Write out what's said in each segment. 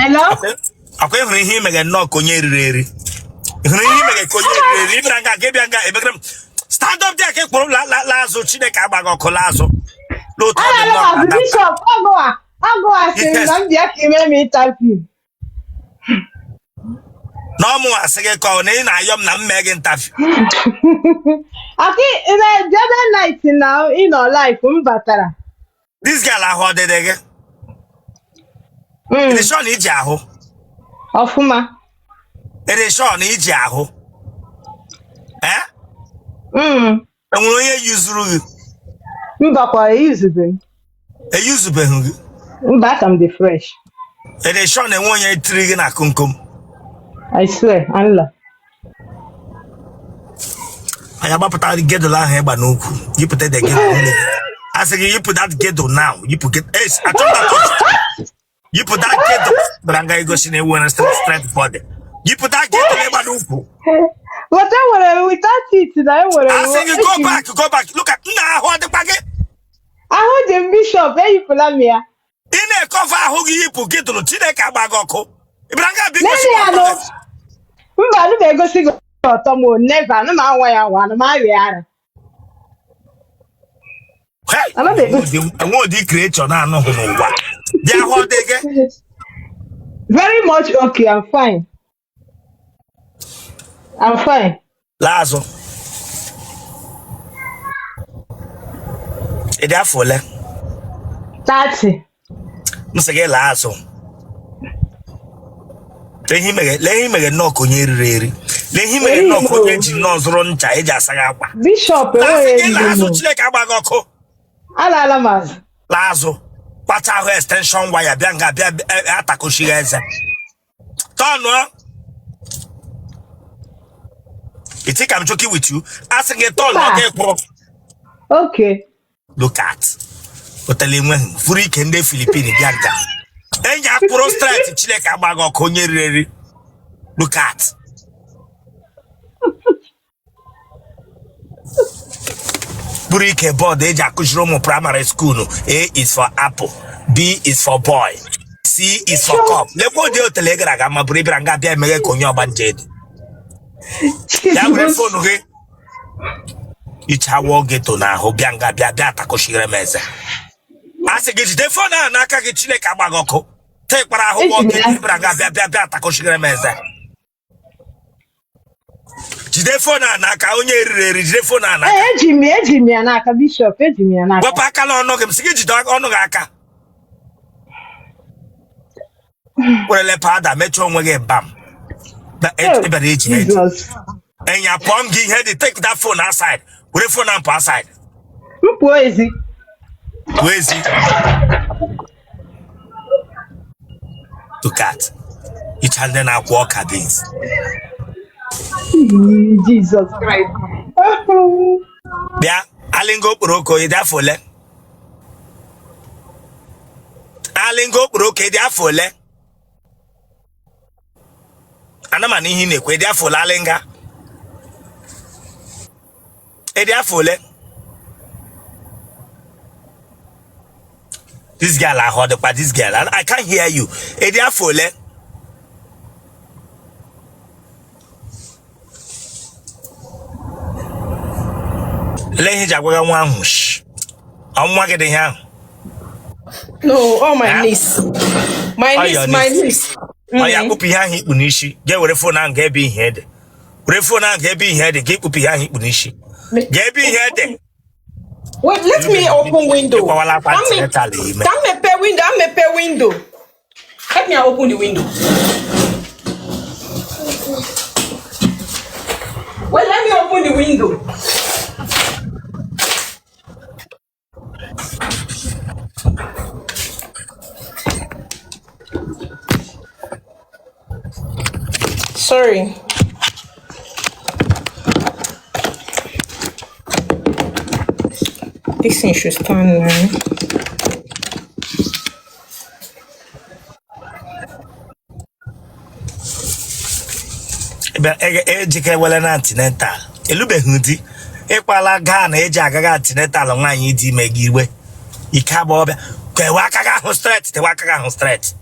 Hello? Akwa ị hụrụ ihe i mege nnọọ ka onye riri eri. Ị hụrụ ihe i mege ka onye riri eri. Ị bịara nga, gị bịa nga emegara m. Stand up there ka ị kpụrụ la la la azụ. Chineke agba gị ọkụ la azụ. N'otu ọ dị Alala nnọọ m ka azụ adapter. Bishop, ọgụ a sịrị na m bịa ka ime m interview. Na ọ mụ asị gị ka ọ na ị na-ayọ m na m mee gị interview. Aki na the other night na ị nọ live m batara. This girl, ahụ ọdịdị gị. Ị dị sure na i ji ahụ? Ọfụma. Ị dị sure na i ji ahụ? Eh? Mm. Enwere onye yuzuru gị? Mbakwa, eyuzubeghị m. Eyuzubeghị gị? Mba, aka m dị fresh. Ị dị sure na enwe onye tiri gị na komkom? I swear, Allah. Anyị agbapụta girdle ahụ ị gba n'ukwu. Yipụta the girdle niile. A sị gị yipụ that girdle now. Yipụ girdle. Achọ m touch. Yipụ that girdle. Bịara nga igosi na enwere strength body. Yipụ that girdle ị gba n'ukwu. But enwere m without it na enwere m A sị gị go back, go back. Look at nna, ahụ ọ dịkwa gị? Ahụ dị m, Bishop, eyipụla m ya. Ị na-ecover ahụ gị, yipụ girdle. Chineke agba gị ọkụ. Ị bịara nga biko. N'elu ya nụ. Mba, anụ m egosi gị ọtọ m o, never. Anụ m anwa ya nwa, anụ m arịa ara. Hey! Ana m egosi. Enwe ụdị creature na-anụghị n'ụwa. Dị ahụ ọ dị gị? Very much okay, I'm fine. I'm fine. Laa azụ. Ị dị afọ ole? 30. M sị gị laa azụ. Lee ihe i meghe, lee ihe i meghe nnọọ ka onye riri eri. Lee ihe i meghe nnọọ ka onye ji nnọọ zụrụ ncha eji asa gị akwa. Bishop, A sị enweghị gị laa azụ, eriri m. Chineke agba gị ọkụ. Alaala m azụ. Laa azụ. Kpacha ahụ extension wire bịa nga bịa atakụchighị eze. Turnụọ. You think I'm joking with you? A sị gị turnụọ Mba. gị kwụrụ. Okay. Look at. Otele enweghị furu ike ndị Filipin bịa nga. Enyi akwụrụ straight, Chineke agba gị ọkụ, onye riri eri. Look at. Buru ike board eji akụziri ụmụ primary school: A is for apple, B is for boy, C is for cup. Lekwa ụdị otele gara aga ma bụrụ ịbịara nga bịa emeghe ka onye ọgbanje dị ya. Were phone gị ichawa geto n'ahụ bịa nga bịa bịa atakụchiri m eze. A sị gị jide phone ahụ n'aka gị, Chineke agba gị ọkụ. Tekpara ahụ Eji m geto ya. ịbịara nga bịa bịa bịa atakụchiri m eze. Jide phone a n'aka, onye eriri eri, jide phone a n'aka. Ee, eji m ya, eji m ya n'aka, Bishop, eji m ya n'aka. Wepụ aka n'ọnụ gị. M sị gị jide ọnụ gị aka. Werele powder mechaa onwe gị bam. Na ị bịara eji eji. Jesus. Enya pụọ m gị ihe dị. Take that phone aside. Were phone ahụ pụọ aside. M pụọ ezi. Pụọ ezi. Look at icha ndị na-akwọ ọka beans. Jesus Christ. Bịa, alịnga okporoko, ị dị afọ ole? Alịnga okporoko, ị dị afọ ole? Ana m anụ ihe ị na-ekwu. Ị dị afọ ole, alịnga? Ị dị afọ ole? This girl, ahụ ọ dịkwa this girl? I can't hear you. Ị dị afọ ole? Lee ihe i ji agwaga nwa ahụ. Shh. Ọ nwa gị dị ihe ahụ? No, oh, my Huh? niece. My Oh, niece, your my niece. niece. Ọ ya kpụpụ ihe ahụ i kpu n'isi. Jee were phone ahụ gaa ebe ihe dị. Were phone ahụ gaa ebe ihe dị, ga ekpupụ ihe ahụ i kpu n'isi. Gaa ebe ihe dị. Wait, let me open window. Ịkwawala akwa Ka m antenatal ime. Ka m mepee window, m mepee window. Help me open the window. Wait, let me open the window. Sorry. This thing should stand now. Ejikewele na antenatal, elubeghị di, ịkpala gaa na eji agaghị antenatal. Nwaanyị dị ime gị iwe ike agbọghọbịa, kewe aka gị ahụ straight, tewe aka gị ahụ straight.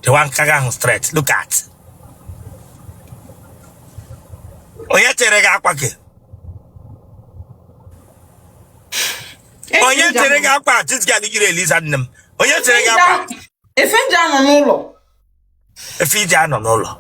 Dewa nka gị ahụ straight. Look at. Onye tere gị akwa gị? Onye tere gị akwa? This girl yiri Eliza nne m. Onye tere gị akwa? Efe nji anọ n'ụlọ. Efe iji anọ n'ụlọ.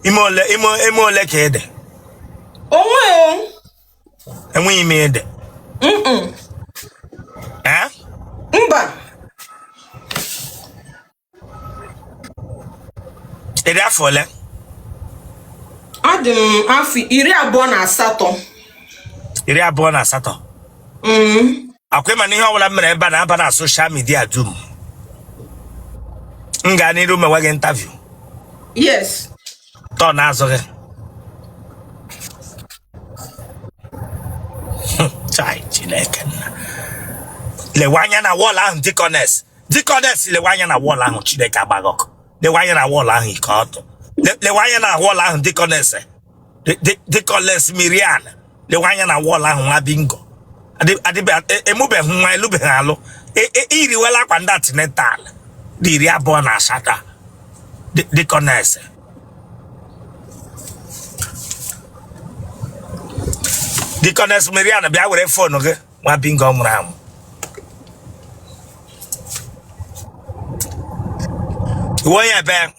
Ime ole ime ime ole ka ị dị? Onwe o. Enweghị ime ị dị. Eh? Mba. Ị dị afọ ole? Adị m afọ 28. 28. Akwa ịma na ihe ọbụla m mere ebe a na-aba na social media dum. M gaa n'iru mewe gị interview. Yes. Tọọ n'azụ gị. Chai, Chineke nna. Lewe anya na wall ahụ deaconess. Deaconess lewe anya na wall ahụ Chineke agbaghị ọkụ. Lewe anya na wall ahụ ike ọtọ. Lewe anya na wall ahụ deaconess. Deaconess Miriam. Lewe anya na wall ahụ nwa bingo. Emubeghị nwa elubeghị alụ. Iriwela akwa ndị antenatal dị 28. Deaconess. Deaconess Miriam bịa were phone gị nwa bingo nwụrụ anwụ. Ị wụ onye ebe?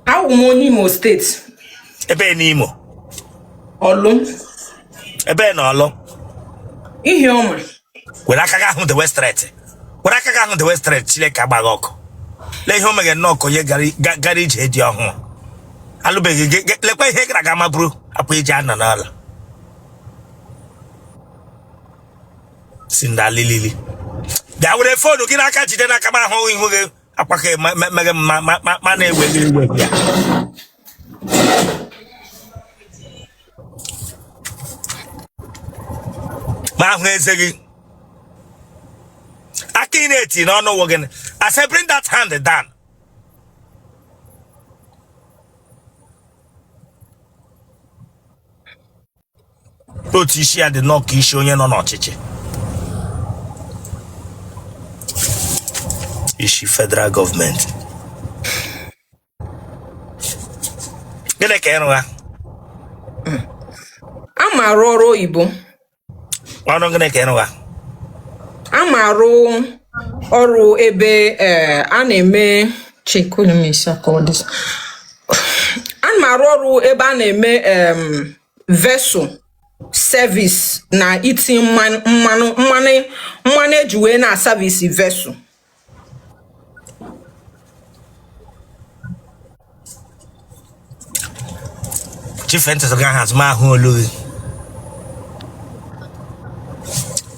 Awụ m onye Imo steeti. Ebe n'Imo? Ọlụ. Ebe na Ọlụ? Ihiọma. Were aka gị ahụ dewe straight. Were aka gị ahụ dewe straight Chineke agbaghị ọkụ. Lee ihe o meghe nnọọ ka onye gara ije di ọhụụ. Alụbeghị gị lekwa ihe gara aga ma bụrụ akwa eji anọ n'ala. Si ndị alilili. Bịa were phone gị n'aka jide n'aka m ahụ ihu gị akwa ka meghe ma ma na-ewe gị iwe ya. Ma ahụ eze gị. Aka ị na-eti n'ọnụ wụ gịnị? I say bring that hand down. Otu isi ya dị nnọọ ka isi onye nọ n'ọchịchị. Isi federal gọọmenti. Gịnị ka ị rụgha? Ama arụ ọrụ oyibo. Ọrụ gịnị ka ị rụgha? Ama arụ ọrụ ebe eh, a na-eme ana m arụ ọrụ ebe a na-eme vessel service na iti mmanụ mmanụ mmanụ eji wee na-aservice vessel. Chife ntụtụ gị ahụ azụ m ahụ olu gị.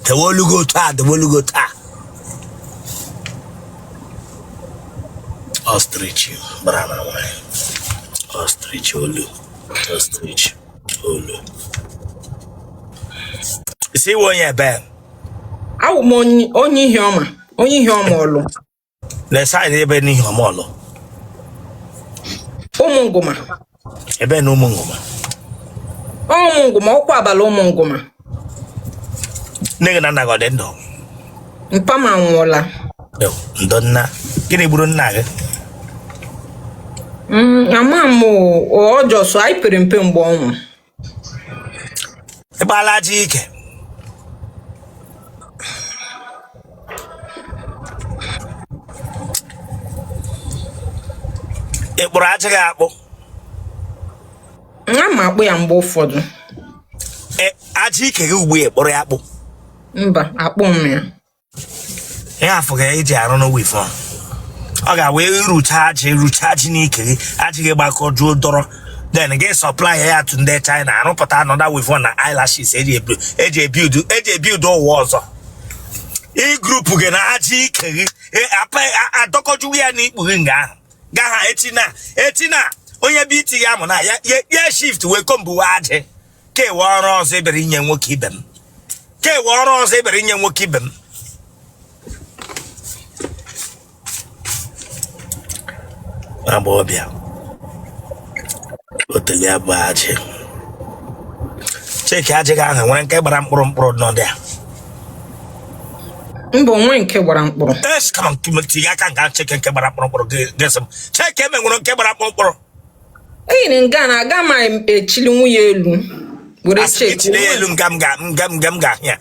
Dewe olu gị otu a, dewe olu gị otu a. Ostrich gbara na nwanyị. Ostrich olu. Ostrich olu. Ị sị ị wụ onye ebe? Awụ m onye Ihiọma, onye Ihiọma Ọlụ. Le side ebe n'Ihiọma Ọlụ. Ụmụngụma. Ebe na Ụmụngụma. Ụmụngụma, ọkwa abalị Ụmụngụma. Nne gị na nna gị ọ dị ndụ? Mpa m anwụọla. Ndo nna. Gịnị gburu nna gị? Ama m ọ just anyị pere mpe mgbe ọ nwụrụ. Ị gbaala ajị ike? Ị kpụrụ ajị gị akpụ? A ma akpụ ya mgbe ụfọdụ. Ajị ike gị ugbu a ị kpụrụ ya akpụ? Mba, akpụ m ya. Ihe afọ gị eji arụ n'weavon ọ ga-wee rucha ajị rucha ajị n'ike gị ajị gị gbakọ juo dọrọ then gị supply ya to ndị China arụpụta another weavon na eyelashes eji ebuild ụwa ọzọ igroup gị na ajị ike gị adọkọju ya na ikpu gị nga ahụ ga ha echi na echi na onye bụ iti ya amụ na ya ya shift wee combuwe ajị ka ewe ọrụ ọzọ ebere inye nwoke ibe m ka ewe ọrụ ọzọ ebere inye nwoke ibe m agbọghọbịa otele ya bụ ajị check ajị gị ahụ nwere nke gbara mkpụrụ mkpụrụ nọ dị ya. Mba, onwe nke gbara mkpụrụ. Es kama tinye aka nga cheke nke gbara mkpụrụ gị gị sị m cheke eme nwere nke gbara mkpụrụ. Eyiri nga na aga m echili nwunye elu were Asị gị cheki. chile ya elu nga m ga nga m nga m ga-ahụ ya.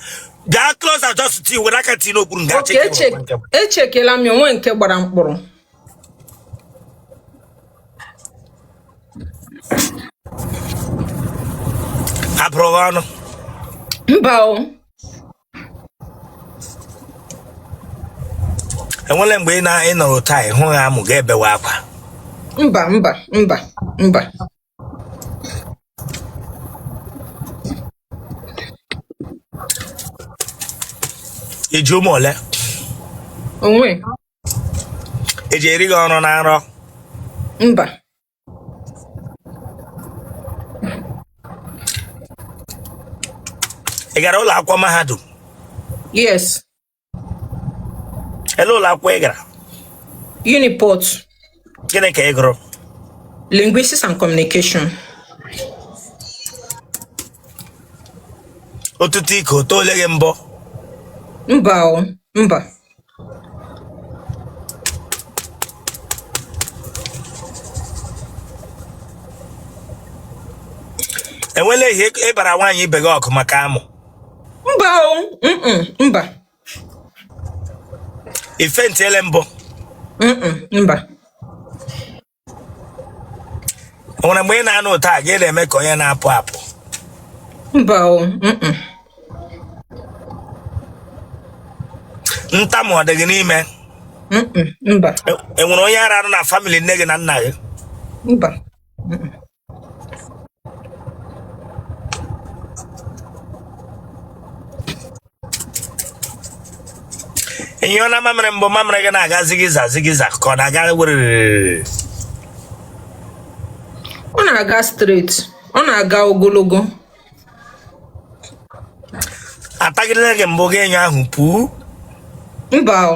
Bịa closer, just tinye were aka tinye n'okpuru nga Okay, cheke nwere nke. echekela m ya, onwe nke gbara mkpụrụ. Abụrụ gị ọnụ. Mba o. Enwele mgbe ị na ị nọrọ taa ị hụ ya amụ ga-ebewe akwa? Mba, mba, mba, mba. I ji ụmụ ole? Onwe. Eji eri gị ọrụ na nrọ? Mba. Ị gara ụlọ akwụkwọ mahadum? Yes. Ele ụlọ akwụkwọ ị gara? Uniport. Gịnị ka ị gụrụ? Linguistics and Communication. Otutu ike o toole gị mbụ? Mba o, mba. Enwela ihe ị bara nwaanyị ibe gị ọgụ maka amụ? Mba o, mba. I fentiele mbụ? Mba. O nwere mgbe ị na-anọ otu a gị na-eme ka onye na-apụ apụ? Mba o. Ntamu ọ dị gị n'ime? Mba. E nwere onye ara nọ na family nne gị na nna gị? Mba. Ị nyụọna mamịrị mbụ, mamịrị gị na-aga zigiza zigiza ka ọ na-aga werere? Ọ na-aga straight, ọ na-aga ogologo. Atagidere gị mbụ gị enyo ahụ pụọ? Mba o.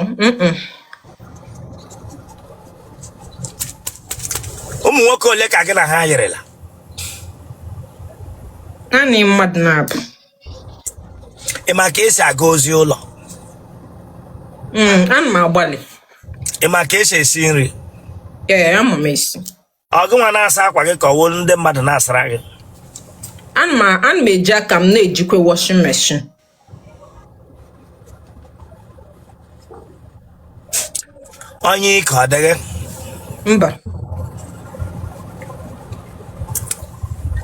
Ụmụ nwoke ole ka gị na ha yirila? Naanị mmadụ naabọ. Ị ma ka esi aga ozi ụlọ? Ana m agbalị. Ị ma ka esi esi nri? Ee, ama m esi. Ọ gị nwa na-asa akwa gị ka ọ wụ ndị mmadụ na-asara gị? Ana m eji aka m na-ejikwa washing machine. Ọnya ike ọ dị gị? Mba.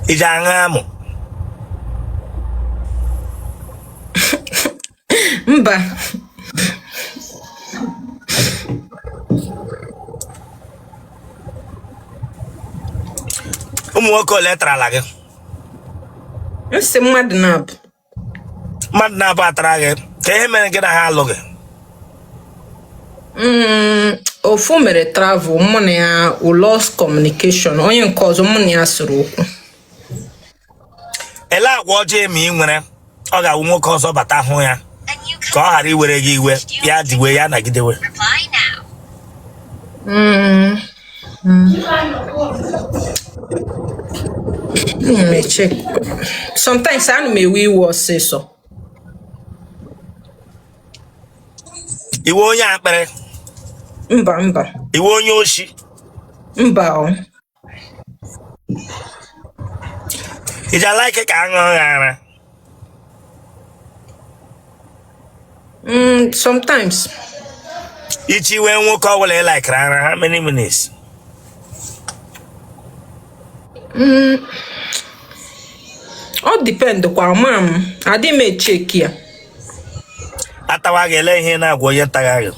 I ji aṅụ amụ? Mba. Ụmụ nwoke ole tarala gị? M sị mmadụ naabọ. Mmadụ naabọ atara gị, kee ihe mere gị na ha alụghị? Ofu mere travel, mụ na ya we lost communication. Onye nke ọzọ mụ na ya sere okwu. Ele agwa ọjọọ ma ị nwere ọ ga-awụ nwoke ọzọ bata hụ ya ka ọ ghara iwere gị iwe, ya diwe ya nagidewe? Sometimes ana m ewe iwe ọsịsọ. Ị wụ onye akpịrị? Mba, mba. Ị wụ onye oshi? Mba o. Ị ji a-like ka a ṅụọ gị ara? Sometimes. I chiwe nwoke ọbụla ị likere ara, how many minutes? Ọ depend kwa ma m adị m echeki ya. Atawa gị, ele ihe ị na-agwa onye tagha gị?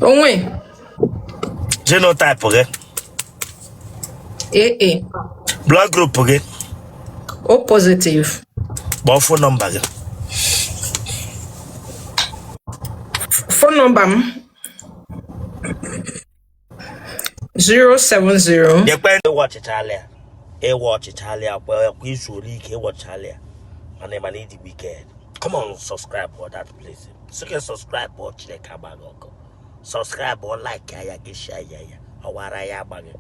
Onwe. Genotype gị? AA. Blood group gị? O positive. Kpọọ phone number gị. Phone number m 070. Ekwe ịwa ọchịchalị ya, ịwa ọchịchalị ya kwa kwa izu ole ike ịwa ọchịchalị ya, mana ịdị wicked. Come on, subscribe for that place. Sị subscribe ọ Chineke agba gị ọkụ. Subscribe ọ, like ya, gị share ya, ya ọwara ya agba gị.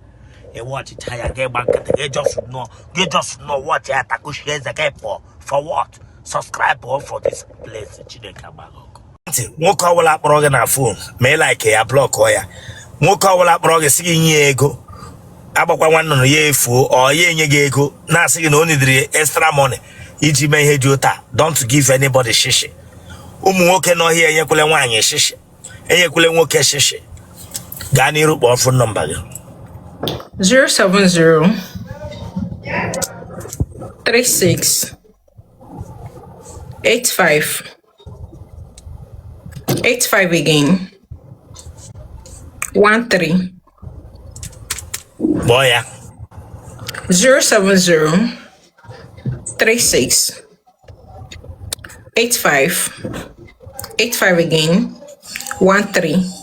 Ị watchịcha ya, gị gba nkịtị, gị just nọ, gị just nọ watch ya, takushie eze gị pụọ. For what? Subscribe for this place. Chineke agbaghị ọkụ ntị. Nwoke ọbụla kpọrọ gị na phone ma ị like ya, blockụọ ya. Nwoke ọbụla kpọrọ gị sị gị nye ya ego, agbakwa nwa nnụnụ ya efuo, ọ ya enye gị ego na-asị gị na o nidiri extra money iji mee ihe dị ụta. Don't give anybody shishi. Ụmụ nwoke n'ọhịa, enyekwele nwaanyị shishi, enyekwele nwoke shishi. Gaa n'iru, kpọọ phone number gị. 070 36 85 85 again 13. Kpọọ ya. 070 36 85 85 again 13.